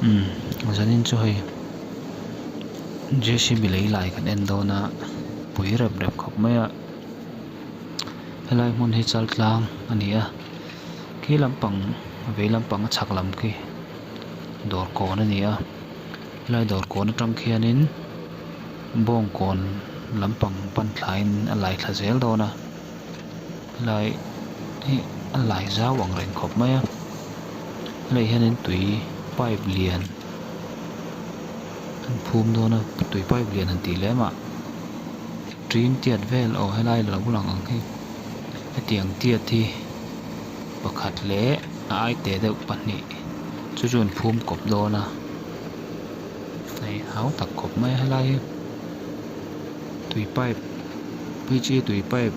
Umm zanin chu hei J c b lei lai kan en dawn a pui rep rep khawp mai a helai hmun hi chaltlang a ni a khi lampang vei lampang a chhak lam khi dawr kawn a ni a helai dawr kawn atang khianin bawngkawn lampang pan thlaiin a lai thla zel dawn a helai hi a lai zau ang reng khawp mai a helaiah hianin tui pipe lian an phum dawn a tui pipe lian han tih lem ah ṭin tiat vel aw helai lo lang ang hi hetiang tiat hi pakhat leh a ai teh deuh pahnih chu chu an phum kawp dawn a hei hau tak khawp mai a helai hi tui pipe phei chi tui pipe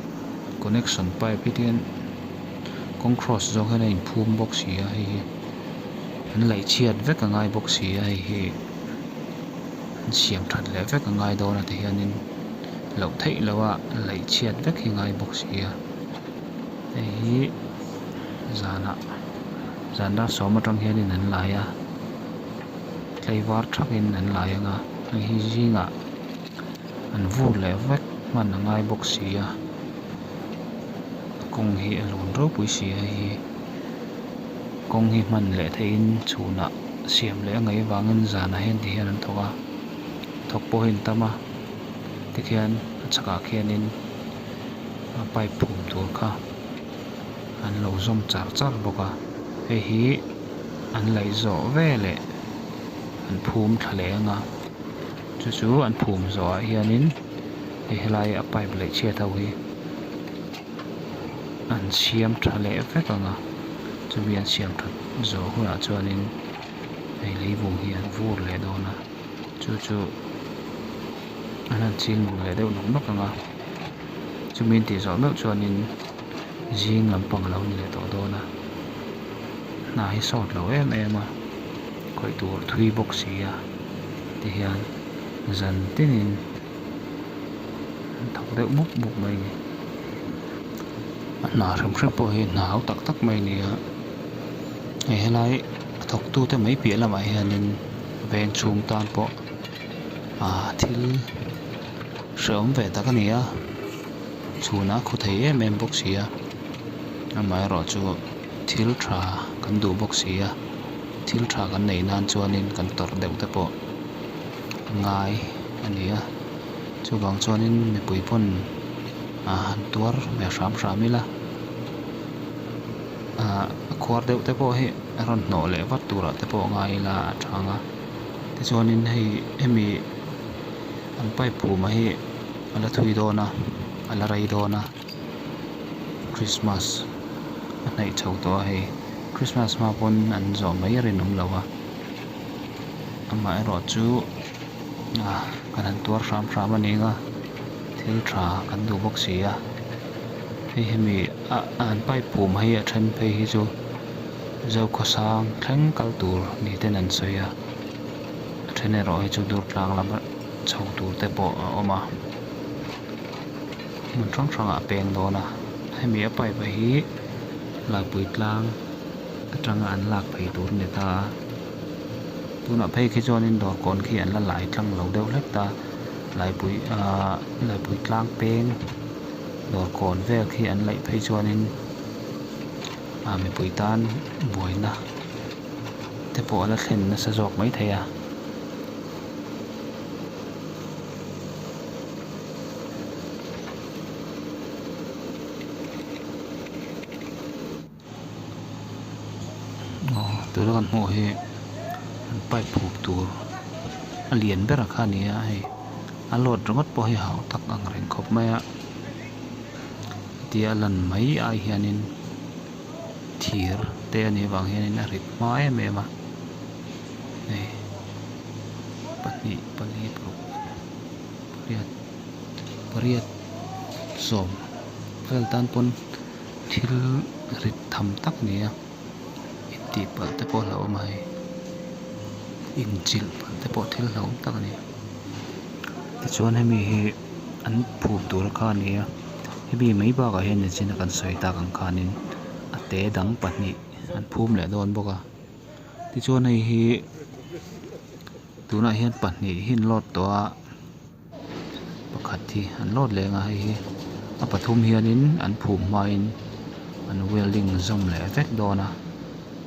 connection pipe hi tihian kawng cross zawng hian a inphum bawk si a hei hi an laih chhiat vek a ngai bawk si a hei hi an siam that leh vek a ngai dawn a ti hianin loh theih loh a laih chhiat vek hi ngai bawk si a hei hi zanah zan dar sawm atang hianin an lai a tlaivar thakin an lai ang a hei hi zingah an vur leh vek hman a ngai bawk si a kawng hi a lun ropui si a hei hi kawng hi hman leh theihin chhunah siam leh a ngaih avangin zanah hian ti hian an thawk a thawk pawh hi an tam a tikhian a chhakah khianin a pipe phum tur kha an lo zawm char char bawk a hei hi an laih zawh veleh an phum thla leh ang a chu chu an phum zawhah hianin hei helai a pipe laih chhiat ho hi an siam tha leh vek ang a chumi an siam that zawh hunah chuanin hei leivung hi an vur leh dawn a chu chu an han chil muk leh deuh nawk nawk ang a chumi an tih zawh meuh chuanin zing lampang a lo ni leh tawh dawn a hna hi sawt lo em em a khawih tur thui bawk si a tihian zan tinin an thawk deuh mup mup mai a ni a hna hrim hrim pawh hi hna hau tak tak mai a ni a hei helai a thawk tu te mai piah lamah hianin veng chhung tan pawh ah thil hrehawm ve tak a ni a chhunah a khaw thei em em bawk si a amaherawhchu thil tha kan duh bawk si a thil tha kan neih nan chuanin kan tawrh deuh te pawh a ngai a ni a chuvang chuanin mipui pawn ah han tuar ve hram hram ila ah a khuar deuh te pawh hi a rawn hnawh leh vat turah te pawh ngai ila a chang a tichuanin hei hemi an pipe phum ah hi a la thui dawn a a la rei dawn a Christmas a hnaih chho tawh a hei Christmas hma pawn an zawh mai a rinawm lo a amaherawhchu ah kan han tuar hram hram a ni ang a thil tha kan duh bawk si a hei hemi ah an pipe phum hi a then phei hi chu Zokhawsang thleng kal tur ni ten an sawi a a then erawh hi chu Durtlang lama chho tur te pawh a awm a hmun hrang hrangah a peng dawn a hemi a pipe a hi Laipui tlang atanga an lak phei tur a ni ta a tunah phei khi chuanin dawr kawn khi an la lai tlang lo deuh hlek ta Laipui ahh Laipui tlang peng dawr kawn vel khi an laih phei chuanin ah mipui tan buaina te pawh a la thlen nasa zawk maithei a. Aw tuna kan hmuh hi an pipe hup tur a lian ber kha a ni a hei a load ringawt pawh hi hau tak ang reng khawp mai a hetia a lan mai ai hianin thir te a nih avang hianin a rit hma em em a hei pahnih pali paruk pariat pariat sawm vel tan pawn thil rit tham tak a ni a intih palh te pawh a hlauhawm a hei inchilh palh te pawh thil hlauhawm tak a ni tichuan hemi hi an phum tur kha a ni a hemi mai bakah hian nichin a kan sawi tak ang khanin a te dang pahnih an phum leh dawn bawk a tichuan hei hi. Tunah hian pahnih hi an load tawh a pakhat hi an load leh ang a hei hi a pathum hianin an phum hmain an welding zawm leh vek dawn a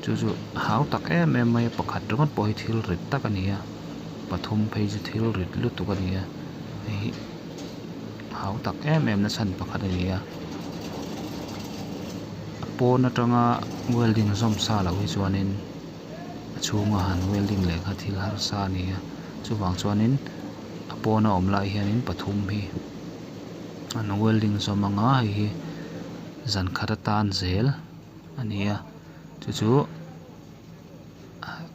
chu chu hau tak em em mai a pakhat ringawt pawh hi thil rit tak a ni a pathum phei chu thil rit lutuk a ni a hei hi hau tak em em na chhan pakhat a ni a a pawn atanga welding zawm sa loh hi chuanin. A chhunga han welding leh kha thil harsa a ni a chuvang chuanin a pawna awm lai hianin pathum hi an welding zawm ang a hei hi zan khat atan zel a ni a chu chu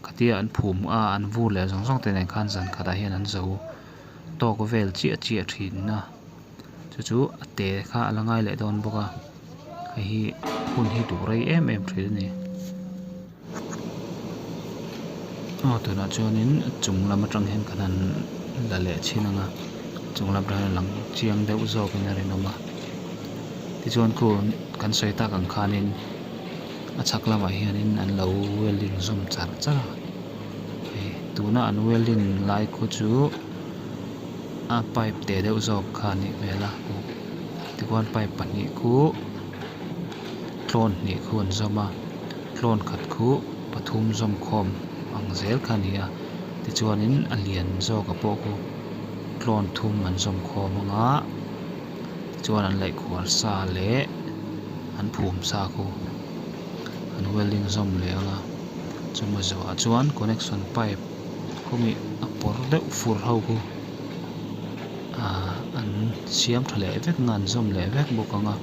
khatia an phum a an vur leh zawng zawng te nen khan zan khatah hian an zo tawk vel chiah chiah thin a chu chu a te kha a la ngai leh dawn bawk a hei hi hun hi duh rei em em thin a ni. Aw tunah chuanin chung lam atang hian kan han la leh chhin ang a chung lam atang hian a lang chiang deuh zawkin a rinawm a tichuan khu kan sawi tak ang khanin a chhak lamah hianin an lo welding zawm char char a hei tuna an welding lai khu chu a pipe teh deuh zawk kha a nih hmel a tikhuan pipe pahnih khu tlawn hnih khu an zawm a. Tlawn khat khu pathum zawm khawm ang zel kha a ni a tichuanin a lian zawk a pawh khu tlawn thum an zawm khawm ang a tichuan an laih khuar sa leh an phum sa khu an welding zawm leh ang a chumi zawhah chuan connection pipe khawmi a pawr deuh fur ho khu ahh an siam tha leh vek ang a an zawm leh vek bawk ang a.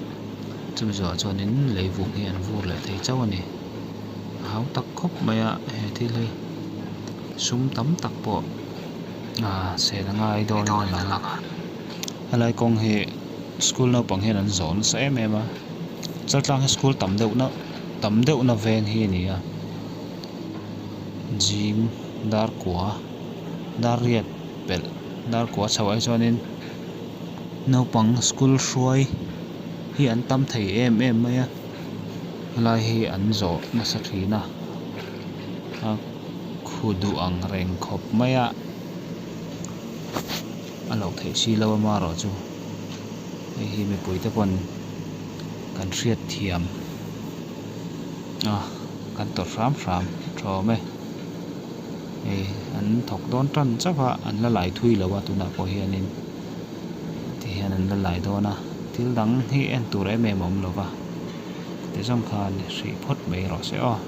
Chumi zawhah chuanin leivung hi an vur leh thei chauh a ni. A hau tak khawp mai a he thil hi sum tam tak pawh aaa sen a ngai dawnin a lang a. Helai kawng hi school naupang hian an zawh nasa em em a chaltlang hi school tam deuh na tam deuh na veng hi a ni a zing dar kua dar riat pelh dar kua chhoh ah hi chuanin naupang school hruai hi an tam thei em em mai a helai hi an zawh nasa thin a a khu duh ang reng khawp mai a a loh theih si lo amaherawhchu hei hi mipui te pawn kan hriat thiam a kan tawrh hram hram tha awm e hei an thawk dawn tan chauh a an la lai thui lo a tunah pawh hianin. Ti hian an la lai dawn a thil dang hi en tur em em a awm lo va ti zawng khan hrih phawt mai rawh se aw.